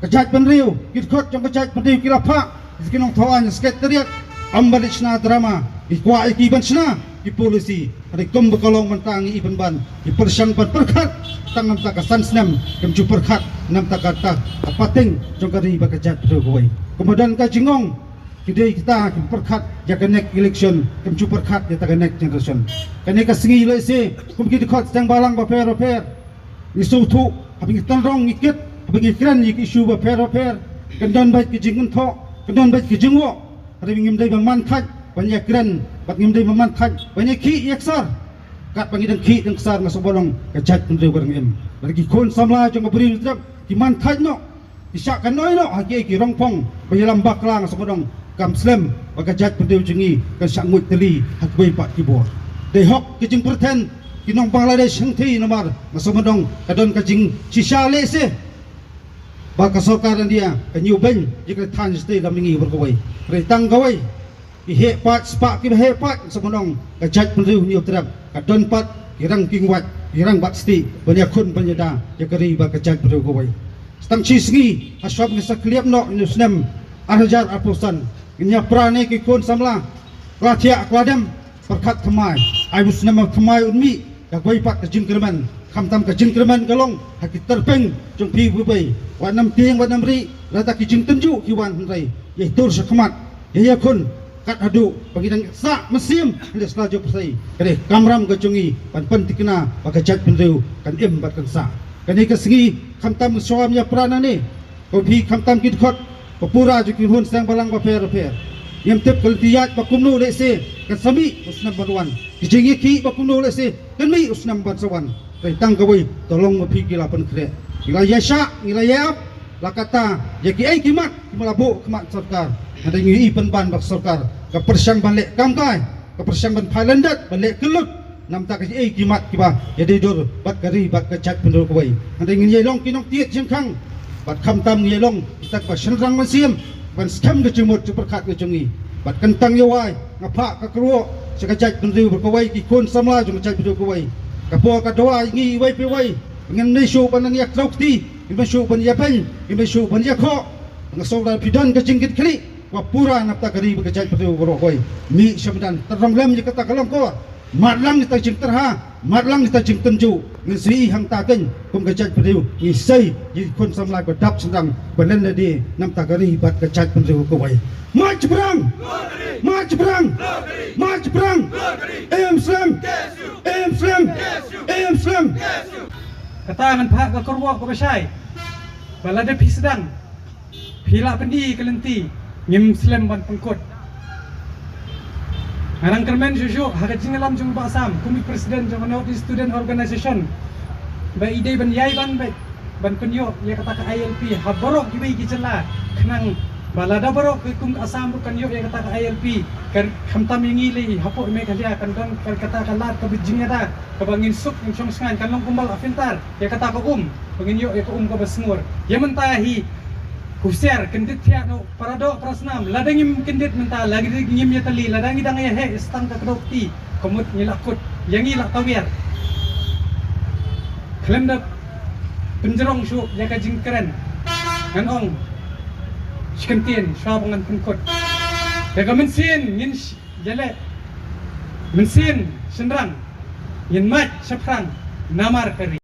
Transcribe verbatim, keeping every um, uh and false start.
Ka jaitbynriew, ki dkhot jong ka jaitbynriew ki la phah ïa ki nongthoh aiñ ha Secretariat. Ym ban leit shna drama, ki kwah ïa ki ban shna ki policy. Hynrei kumba ka long mynta ngi i pynban, ki pyrshang ban pyrkhat tang namta ka san snem, kim ju pyrkhat namta kata ka pateng jong ka ri bad ka jaitbynriew kawei. Kumba don ka jingong, ki dei kita ki pyrkhat ïa ka next election, kim ju pyrkhat ïa ta ka next generation. Kane ka sngi lehse kum ki dkhot seng balang bapher bapher, ngi sngewthuh, haba ngi tynrong ngi kit, haba ngi kren ïa ki issue bapher bapher, kan don beit ki jingkynthoh, kan don beit ki jingwoh. Hynrei ngim dei ban man thait ban ïakren, bad ngim dei ban man thait ban ïakhih ïaksar. Katba ngi dang khih dang ksar nga sngewbha long ka jaitbynriew ka dang im. Bad ki khun samla jong ka Bri Hynñiewtrep ki man thait noh, ki shah kannoi noh ha kiei ki rongphong ba ïalam bakla, nga sngewbha long kam slem ba ka jaitbynriew jong ngi kan shah nguid tylli ha kiwei pat ki bor. Dei hok ki jingpyrthen ki nong Bangladesh hangthie namar nga sngewbha long ka don ka jingshisha lehse ba ka sorkar India kan ïoh beiñ ïa ka thaiñ shatei lam ngi bor kawei. Hynrei tang kawei, ki heh pat spah kiba heh pat, nga sngewbha long ka jaitbynriew Hynñiewtrep ka don pat ki rang ki ngwat, ki rang bad sdieh ban ïakhun ban ïada ïa ka ri bad ka jaitbynriew kawei. Tang shi sngi ha shwa ba ngi sa khlieh noh ïa u snem ar hajar arphew san, ngin ïa pra ne ki khun samla, kla thiah kla dem, pyrkhat thymmai, ai u snem thymmai un mih da kawei pat ka jingkyrmen. Khamtam ka jingkyrmen ka long ha ki tyrpeng jong phi uwei uwei, wat nam tieng wat nam rieh, lada ki jingtynjuh ki wan hynrei ïa ïatur shakhmat, ïa ïakhun kat haduh ba ngi dang sah mynsiem ha sla jong pyrthei. Ka dei ka kamram ka jong ngi ban pynthikna ba ka jaitbynriew kan im bad kan sah. Kane ka sngi khamtam shuwa ïa pra nangne, ko phi khamtam ki dkhot ba pura jong ki khun seng balang bapher bapher, ngim tip ka lynti ïaid ba kumno lehse kan sa mih u snem ban wan, ki jingïakhih ba kumno lehse kan mih u snem ban sa wan. Hynrei tang kawei, to long ma phi ki la pynkhreh, ngi la ïaishah, ngi la ïaap la katta ïa kiei ki mat kiba la buh khmat sorkar. Hynrei ngi i pynban ba ka sorkar ka pyrshang ban leh kam kai, ka pyrshang ban phai lyndet, ban leh kyllut namta ka kiei ki mat kiba ïadei dur bad ka ri bad ka jaitbynriew kawei. Hynrei ngin ïa long ki nongtied jingkhang bad khamtam ngi ïa long kita kiba shynrang mynsiem ban skhem ka jingmut jingpyrkhat ka jong ngi. Bad kyntang ïa wai nga phah ka kyrwoh sha ka jaitbynriew bor kawei, ki khun samla jong ka jaitbynriew kawei. Ka por ka dawa ïa ngi iwei pa iwei, ngin ym dei shuh ban nang ïa kdew kti, ngin ym dei shuh ban ïa beiñ, ngin ym dei shuh ban ïa khoh. Nga sngew lada phi don ka jingkitkhlieh ba pura namta ka ri bad ka jaitbynriew baroh kawei, mih sha madan, tynrong lem ïa kata ka lyngkor. Matlang kita jingtyrha, matlang kita jingtynjuh, ngin sa ïohi hangta keiñ kum ka jaitbynriew ngi sei ïa ki khun samla ba dap shynrang, ba len lade namta ka ri bad ka jaitbynriew kawei. Mait shaphrang! Mait shaphrang! Mait shaphrang! Im slem! Im slem! Im slem! Kata ngan phah ka kyrwoh kaba shai ba lada phi sdang, phi lah pyni ka lynti, ngim slem ban pynkut. Nga dang kyrmen shuh shuh ha ka jingïalam jong u Bah Sam kum u president jong ka North East Student Organization ba i dei ban ïai ban beit ban pynïoh ïa kata ka I L P ha baroh kiwei ki jylla, khnang ba lada baroh ki kum Assam ruh kan ïoh ïa kata ka I L P, kan khamtam ïa ngi lei hapoh Meghalaya kan don ka, kata ka lad kaba jingïada kaba ngin suk ngin shong shngaiñ, kan long kumba la pyntar ïa kata ka um ba ngin ïoh ïa ka um kaba sngur. Ïa mynta hi husiar, kyndit thiah noh para doh para snam, lada ngim kyndit mynta, lada ngim ïatylli, lada ngi dang ïa heh ïa stang ka kdew kti, ka mut ngi la kut, ïa ngi la tawiar. Khlem da pynjrong shuh ïa ka jingkren, ngan ong shi kyntien shuwa ba ngan pynkut. Ïa ka mynsiem ngin sh-, ïaleh, mynsiem shynrang ngin mait shaphrang namar ka ri.